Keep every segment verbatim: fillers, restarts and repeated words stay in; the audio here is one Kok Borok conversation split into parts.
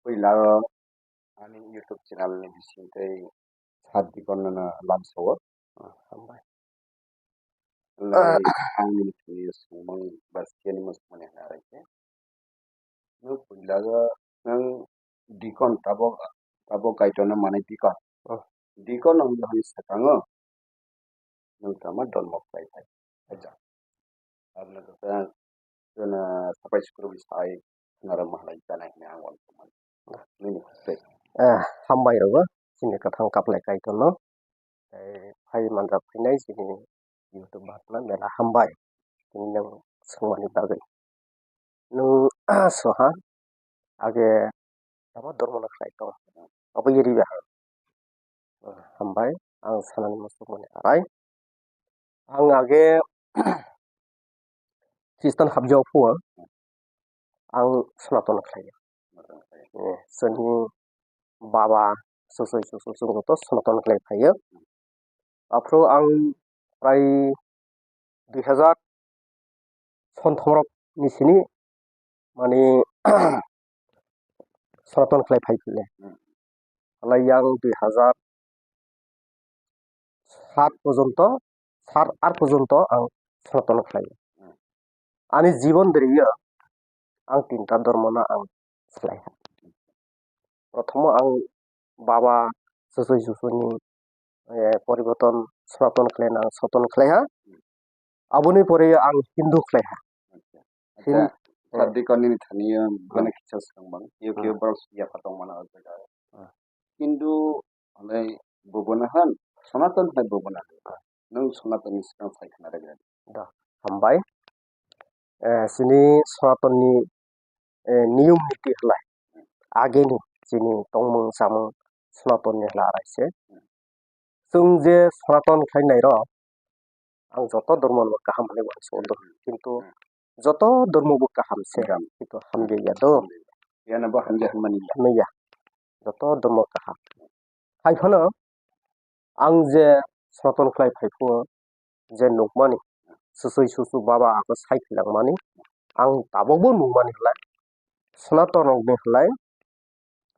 Puila o ani YouTube channel ni bisingtwi Sir Dikon no lamsao. Ah, hambai. Lai ang nini thani swngmung ba siyanima swngmani hwnwi araikhe. Nwng puila o nwng Dikon tabok, tabok Kaitorno manwi Dikon. Oh. Dikon wng bwkhani swkango. Nwng tama dormo khlai phai. Acha. Aboni khe chwng, chwngno sapai sukrubwi sai khwnarwkma halai chanai hwnwi ang uansuk mano. Nini khwtwi. Eh, hambai rwgo chini kwthang kaplai Kaitorno. Tei phai manjak phainai chini YouTube batna mela hambai. Chini nwng swngmani bagwi. Nwng soha age tamo dormo no khlai tong. Obo yeri ba. Hambai ang sanani muchungmani arai. Ang age Khristan habjao phuo ang Sonaton khlai. Eh, chwngni baba, chwchwi, chwchwi, chwng joto Sonaton khlai phaio. Aphuru ang prai dui hazar sonthomrok ni sini mani Sonaton khlai phai phile. Hmm. Halai yang dui hazar sat porjonto, sat art porjonto ang Sonaton khlai. Hmm. Ani jibon diriyo ang tinta dormono ang slai ha. Prothomo ang baba chwchwi chwchwini, eh, poriborton Sonaton khlai na Soton khlai ha. Aboni pore ang Hindu khlai ha. Acha. Hin- Acha, eh. Sir Dikon nini thani yo, ah, bana kisa swkang bang. Yo, ah, yo borok yapha tong mano o jaga. Ah. Hindu hwnwi bo bono han, Sonaton hwnwi bo bono han. Ah. Nwng Sonaton ni swkang sai khna rwgwlak. Da, hambai. Eh, chini Sonaton ni, eh, niyom niti hwlai. Ageni chini tongmung chamung Sonaton ni hwlai arai se. Chwng je Sonaton khlai nai rok, ang joto dormo no kaham hwnwi uansukgo, kintu joto dormo bo kaham se, kaham, kintu hamjaya do. Hamjaya. Yana bo hamjaya hwnmani ya. Hamjaya. Joto dormo kaham. Hai phano ang je Sonaton khlai phai phuo, je nukmani, chwchwi chwchwi baba abo sai philangmani, ang tabukbo nukmani hwlai, Sonaton rokni hwlai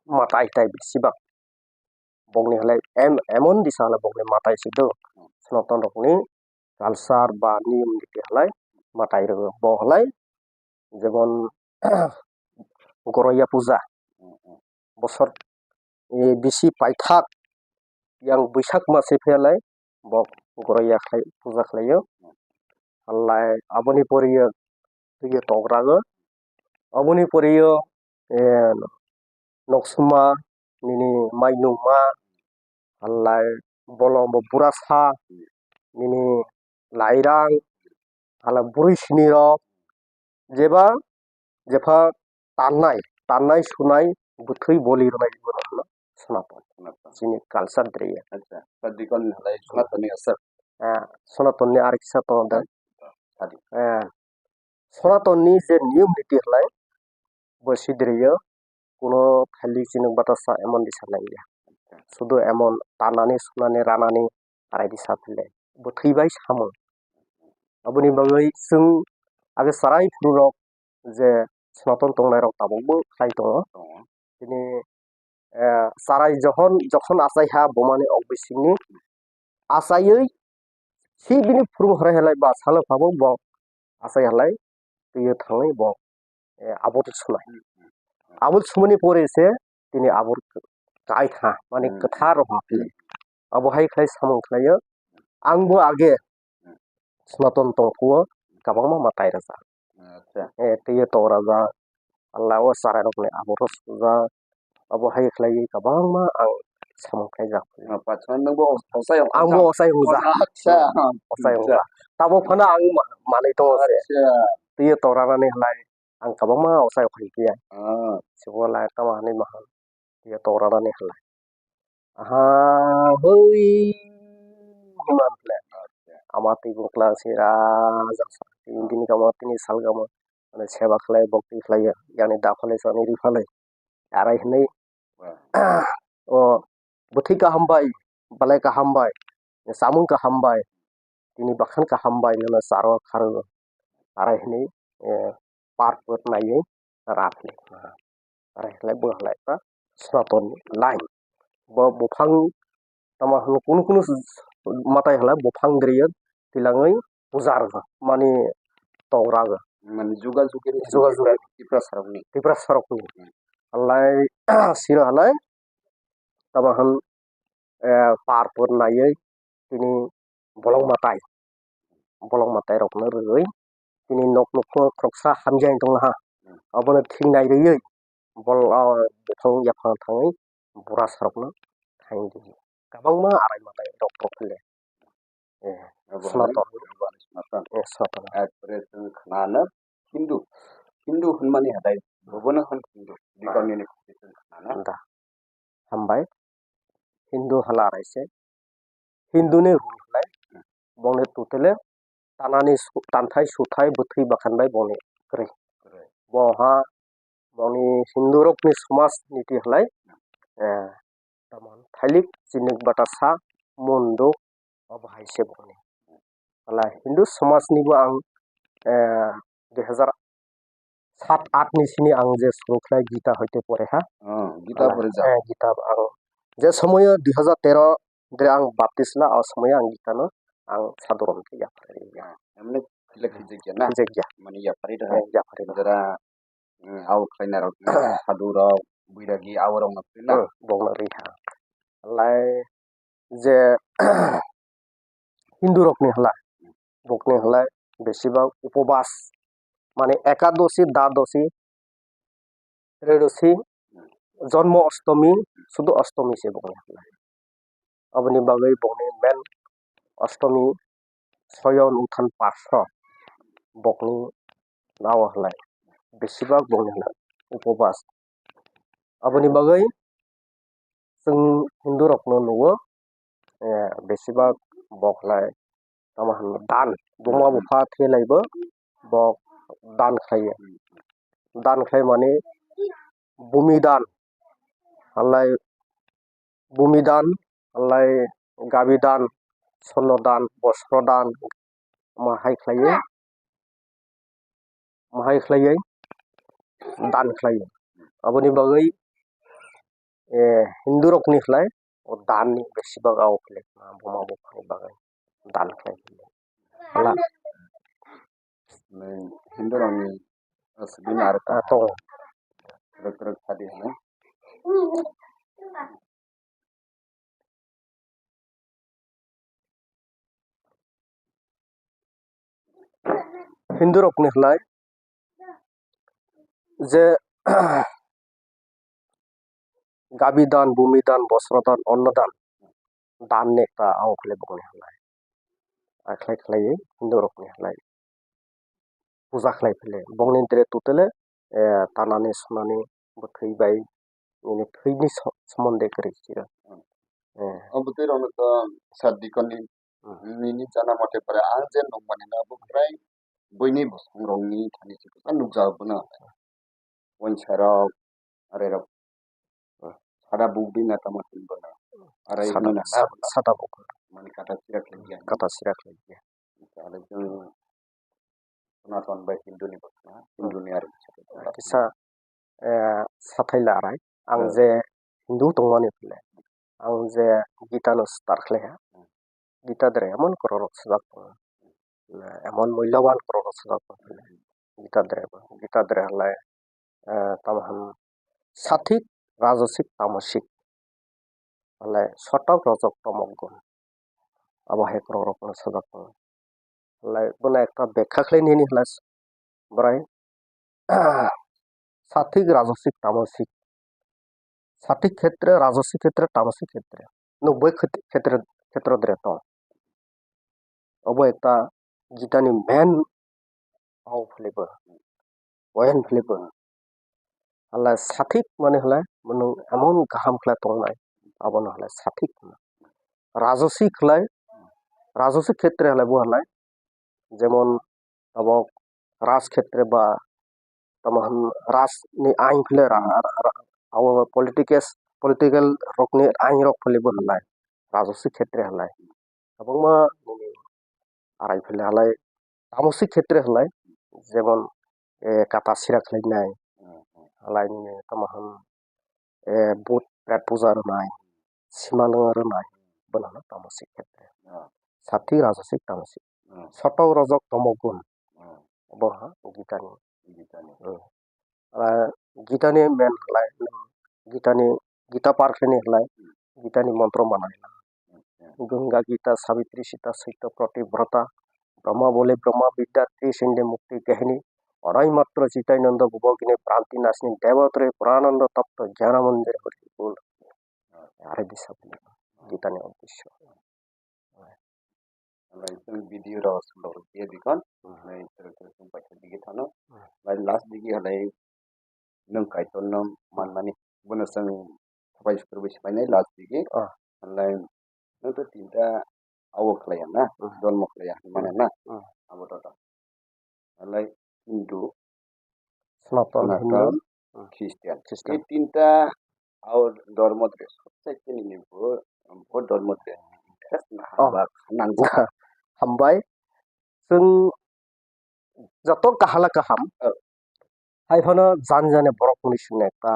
matai tai bisi bang. Bokni hwlai em-, emon disa hwlai bokni matai si do. Sonaton rokni culture ba niyom niti hwlai matai rwgo. Bo hwlai jemon Goroya puja. Bosor, eh, bisi paithak yang Buisak mase phailai bo Goroya khlai, puja khlaio. Halai aboni poriyo twiyo togrago. Aboni poriyo, eh, noksuma, nini mainungma, halai bolong bo burasa, nini lairang, halai bwrwi sinirok, jeba, jepha tannai, tannai sunai, bwthwi boli rwnai bono hwno Sonaton. Sonaton. Chini culture dre ya. Acha, Sir Dikon halai Sonaton ni aswk. Ah, Sonaton ni ar kisa tongo de. Sadi. Eh, Sonaton ni je niyom niti hwlai, bo sidiriyo, kuno khali chini batasa emon disa nangya. Sudu emon tanani, sunani, ranani, arai disa phile. Bo thwibai samung. Aboni bagwi chwng age sarai phuru rok je Sonaton tongnai rok tabuk bo khlai tongo. Tongo. Tini, eh, sarai jokhon, jokhon achai ha bumani ok bisingni achaiwi si bini phuru hwrai halai ba salo phabo bo achai halai twiyo thangwi bo, eh, abor sunai. Abor sumani pore se tini abor kai kha, mane kwthar rok ha phili. Abo hai khlai samung khlaio. Ang bo age Sonaton tongphuo kwbangma ma tai rwjak. Acha. Eh, twiyo tok rwjak. Allah o chwrai rokni aboro sujak. Abo hai khlaiwi kwbangma ang samung khlaijak. Ah, paithak nwngbo ochai wng- Angbo ochai wngjak. Acha. Ochai wngjak. Tabuk phano ang ma-, manwi tongo se. Acha. Twiyo tok rwnani hwnlai ang kwbangma ochai khai phiya. Ah. Sebo lai tamo hinwi mahan. Twiyo tok rwnani hwnlai. Aha, hoi. Himan ple. Ama twi bwkla sira jak sa. Tini kamo tini salgamo. Mane seba khlai, bokti khlai, yani da khlai, sani ri khlai. Arai hinwi. O bwthwi kaham bai, balai kaham bai, samung kaham bai, tini bakhan kaham bai, nana charo kharo. Arai hinwi, eh, par put naiwi rak hinwi. Arai khlai bo khlai kha Sanatan ni line. Bo buphang tamo hwn kunu kunu matai khlai buphang diriyo tilangwi puja rwkha mani tok rago. Mani juga jugi ni juga juga Tiprasa rokni. Tiprasa rokni. Hmm. Halai sino halai tamo hwn eh, par pur naiwi tini bolong matai, bolong matai rokno rwwi tini nok nukho khoroksa hamya wng tonglaha. Abono thik nai rwwi bol-, ah, buphang yaphang thangwi burasa rokno khainwi rwwi kwbangma arai matai rok rok phile. Eh, abo Sanatan. Abo Sanatan. Eh, Sanatan. Ekpre chwng khnana Hindu, Hindu hwnmani halai bobono hwn Hindu. Bikoni ni khwtwi chwng khnana. Da. Hambai. Hindu hala arai se. Hindu ni rule khlai. Bongni totally tanani su-, tanthai suthai bwthwi bakhan bai bongni kwrwi. Kwrwi. Bo ha bongni Hindu rokni somaj niti khlai. Eh, tamon thailik chinik batasa mundu obo hai se bongni. Hala Hindu somaj ni bo ang, eh, dui hazar sat aat ni sini ang je suru khlai Gita hoite pore ha. Oh, Gita pore ja. Eh, Gita ang je somoyo dui hazar tero dre ang baptis la, o somoyo ang Gita no ang sadhu rom khe yapharwi ya. Emne khilek khijek ya na? Khijek ya. Mani yapharwi da. Eh, yapharwi da. Jara, mm, au khlaina rok sadhu rok, buiragi au rok no na? Hmm, bok no ri ha. Lai je Hindu rokni hwla, bokni hwla besibak upobas, mane ekadosi, dadosi, tredosi, jonmo ostomi, sudu ostomi se bokni hwla. Aboni bagwi bokni main ostomi soyon uthan paso bokni nao hwlai, besibak bokni hwla upobas. Aboni bagwi chwng Hindu rokno nugo, eh, besibak bok lai tamo hwnba dan, buma bupha thwi laibo bok dan khlaiyo. Dan khlai mani bumi dan, halai bumi dan, halai gabi dan, sono dan, bosro dan, ma hai khlaiyo. Mahai khlaiwi dan khlaio. Aboni bagwi, eh, Hindu rokni khlai o dan ni besibak au khlai buma buphani bagwi dan khlai. Hala. Hindu rokni aswk bini aro ah, tongo. Rwk rwk sadi hwnwi. Hindu rokni hwnlai je gabi dan, bumi dan, bosro dan, onno dan, dan ni ekta ang khlai bokni hwnlai. Akhlai khlaiwi Hindu rokni hwnlai. Puja khlai phile bongni dre totally, eh, tanani sunani bwthwi bai nini thwini so-, somonde kwrwi siro. Hmm. Eh. O bwtwi rokno to sir dikoni Hmm. nini chana mote pore ang je nukmani no bo kwrai buini bwskangrokni thani se kwchang nukjago bono. Wansarok, arai rok. Sada bukdi na tamo hinwi bono. Arai Sada, hinwi na sa-, na bono. Sada buk. Mani kata sira khlaiya. Kata sira khlaiya. Kisa alai chwng Sonaton bai Hindu ni bwkhana, Hindu ni ari. Kisa, eh, sathai la arai. Ang Hmm. je Hindu tongmani phile. Ang je Gita no star khlaiha. Hmm. Gita dre emon korok rok swjak tongo. Emon mulyawan korok rok swjak tongo. Gita dre bo. Gita dre halai, eh, tamo hwn sathik, rajasik, tamosik. Halai sotok, rojok, tomok gun. Abo hai korok rok no swjak tongo. Halai bono ekta bekha khlai nini halai bwrai. Sathik, rajasik, tamosik. Sathik khetre, rajasik khetre, tamosik khetre. Nukbai khet-, khetre, khetro dre tong. Obo ekta Gita ni main au philebo, point philebo. Halai sathik mani halai, mwnung emon kaham khlai tongnai, abono halai sathik hwnwi. Rajasik halai, rajasik khetre halai bo halai, jemon abo rajkhetre ba tamo hwn raj ni ain phile ra-, ra-, ra-, abo politics, political rok ni ain rok phile bo halai rajasik khetre halai kwbangma nini arai phile halai tamosik khetre halai jemon, eh, kata sira khlainai. Halai nini tamo hwn, eh, bhut pret puja rwnai, simalwng rwnai, bono hwno tamosik khetre. Ah. Sati rajasik tamosik. Ah. Sotok rojok tomo gun. Ah. Bo ha Gita ni. Gita ni. Hmm. Ah, Gita ni men halai, Gita ni, Gita par khe ni halai, Gita ni montro manai. Hmm, hmm. Ganga Gita, Savitri Sita, Saitya Pratibrata, Brahma Boli, Brahma Vidya, Trisindi Mukti Gehini, Orai Matro Chitai Nanda Bubogini, Pranti Nasni, Devatri, Prananda Tapta, Jnana Mandir, Hari Bol. Are bisa Gita ni uddesho. Alai chwng video rok swrwk ya bikon. Hmm. Alai chwrwk chwrwk chwng paithago digi thano. Hmm. Alai last digi halai nwng Kaitor no manmani. Bono chwng sabai sukrubui swpainai last digi. Ah. Alai nwng to tinta awo khlai ya na, hmm, dormo khlai ya hinmano na. Hmm. Abo to to. Alai Hindu, Sanatan, Sanatan, Hindu, hmm, Christian. Christian. Ei tinta awo dormo tre, sobse chini ni bo, bo dormo tre interest na, oh, haba nang. Hambai. Chwng joto kahala kaham. Oh. Hai phano jani jani borok hwnwi swngna ekta,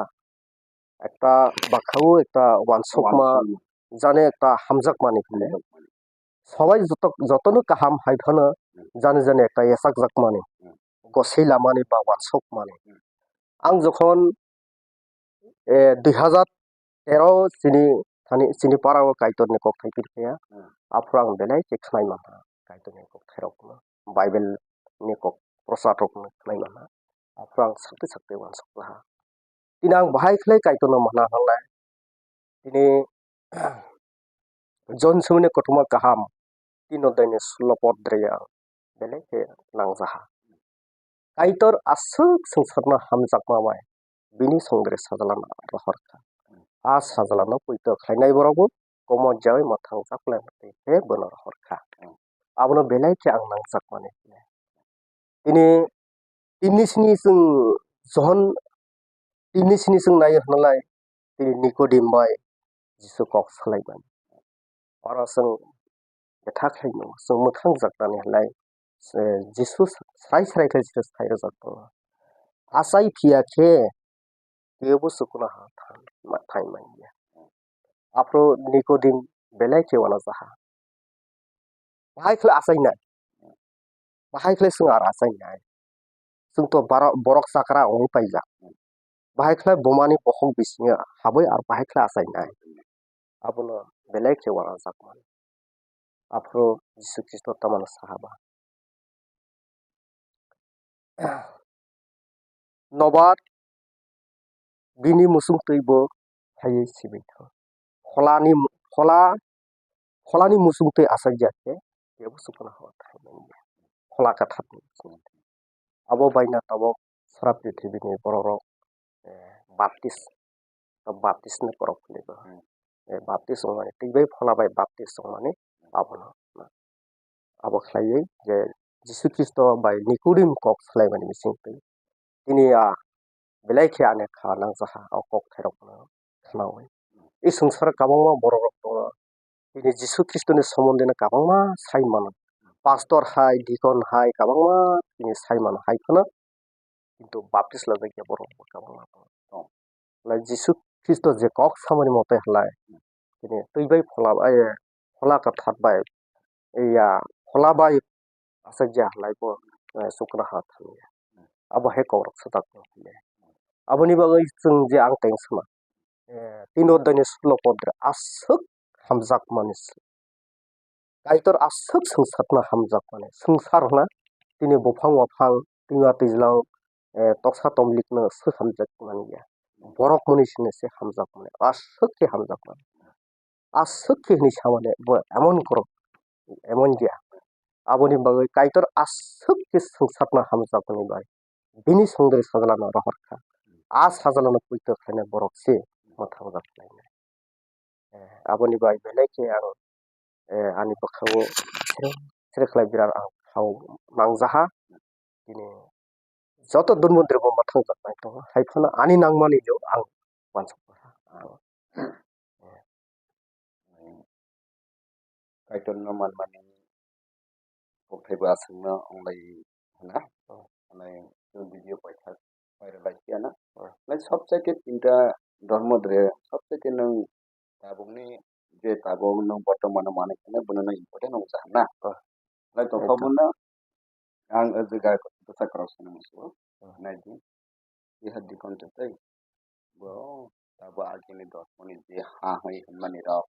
ekta bwkhao ekta uansukma, uansukma, jani ekta hamjakmani hwnwi. Hamjakmani. Sabai joto, jotono kaham hai phano, hmm, jani jani ekta yachakjakmani, hmm, gosai lamani ba uansukmani. Hmm. Ang jokhon, eh, dui hazar tero chini thani, chini para o Kaitor ni kok thai phir khe ya. Hmm. Aphuru ang belai khe khnai mankha Kaitor ni kok thai rok no, Bible ni kok prochar rok no khnai mankha. Aphuru ang sakti sakti uansuk laha. Tini ang bahai khlai Kaitor no mana halai. Tini John Sumuni kothoma kaham, tin odai ni sulo pod rwya ang belai khe nangjaha. Kaitor aswk swngcharno hamjakma bai bini songdre sajlano rohor kha. A sajlano poito khlainai borok bo komo jaui mwthang chapleng twi khe bono rohor kha. Abono belai khe ang nangjakmani. Tini, tini sini chwng Johon, tini sini chwng naiyo hwnlai, tini Nikodim bai Jisu kok swlaimani. Oro chwng betha khlaimano, chwng mwthang jaknani hwnlai, eh, Jisu srai srai khe Jisu sai rwjak tongo. Achai phiya khe twibo chuknoha thang, ma-, thang manya. Aphuru Nikodim belai khe uanajaha. Bahai khlai achainai. Bahai khlai chwng ar achainai. Chwng to baro-, borok chakra wngwi paijak. Bahai khlai bumani bokhok bisingo habwi ar bahai khlai achainai. Abono belai khe uanajakmani. Aphuru Jisu Khristo tamano saha ba. Nobar bini muchung twi bo phaiwi sibwi thango. Pholani mu-, phola, pholani muchung twi achai ya khe, teibo chuknoha o thangmani ya. Phola kwthar ni muchung twi. Abo baino tabuk sara prithibini borok rok, eh, baptis, baptis ni borok hwnwi bo. Hmm. Eh, baptis wngmani, twi bai phola bai baptis wngmani abono. Abo khlaiwi je Jisu Khristo bai Nikodim kok swlaimani bising twi tini a belai khe ani kha nangjaha o kok thairokno khnaui. I swngcharo kwbangma borok rok tongo, tini Jisu Khristoni somondo no kwbangma sai mano. Pastor hai, deacon hai kwbangma tini sai mano hai phano, kintu baptis lajakya borok bo kwbangma tongo. Lai Jisu Khristo je kok samani mote halai, tini twi bai phola bai, phola kwthar bai, ya, phola bai aswk je halai bo, eh, chuknoha thangya. Abo hai kok rok swdak tong phai. Aboni bagwi chwng je ang teng swnam, eh, tini odai ni sulok podre aswk hamjakmani se. Kaitor aswk swngcharno hamjakmani swngchar hwna, tini buphang waphang, twima twijlang, eh, toksa tomlikno swk hamjakmani ya. Borok mwnwi sino se hamjakmani, aswk khe hamjakmani. Aswk khe hwnwi samani bo emon borok, emon ya. Aboni bagwi Kaitor aswk khe swngcharno hamjakmani bai bini songdri sajlano rohor kha. A sajlano poito khlainai borok se mwthangjak khlainai. Eh, aboni bai belai khe ang, eh, ani bwkhao sre, sre khlai birat ang khao nangjaha. Tini joto dormo drebo mwthangjaknai tongo, hai phano ani nangmani yo ang uansukha. Kaitorno manmani kokthaibo aswkno wnglai hwna. Hwnwi chwng video paithak viral lai phiya na. Lai Sobse khe tinta dhormo dre, sobse khe nwng tabukni je tabuk nwng bortomano manwi khe bono nwng important wngkha na. Oh. Lai tongkha ekdom. Bono ang o jaga bwsa kwrwk swnwi muchungo. Oh. Naidi. Keha dikon tei bo tabuk agini dhormoni je ha hwnwi hwnmani rok,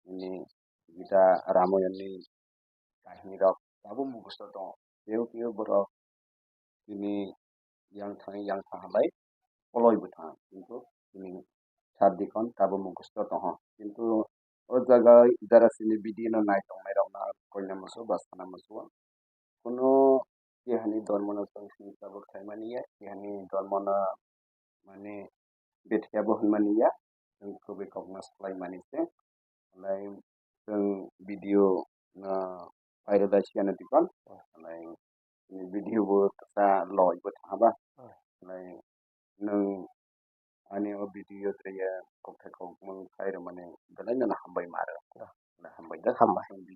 bini Gita Ramayonni kahinirok tabuk mukhusto tongo. Teibo teibo borok tini yang thang yang thang halai poloi bwthang, kintu tini sadikon tabuk mukhusto tongo. Kintu o jaga jara sini video no nai tongnai rok na koina musu ba sana musu. Kuno kehani dhormono chwng sini tabuk khaimani ya, kehani dhormono mane bethiyabo hwnmani ya, chwng kubui kokno swlaimani se. Halai chwng video no pairwlai siyano dikon. Halai video bo kisa loi bo thangba. Halai nwng ani o video tei ya kokthai kokmung khairwmani belai no hambai maro. Hambai da. Hambai.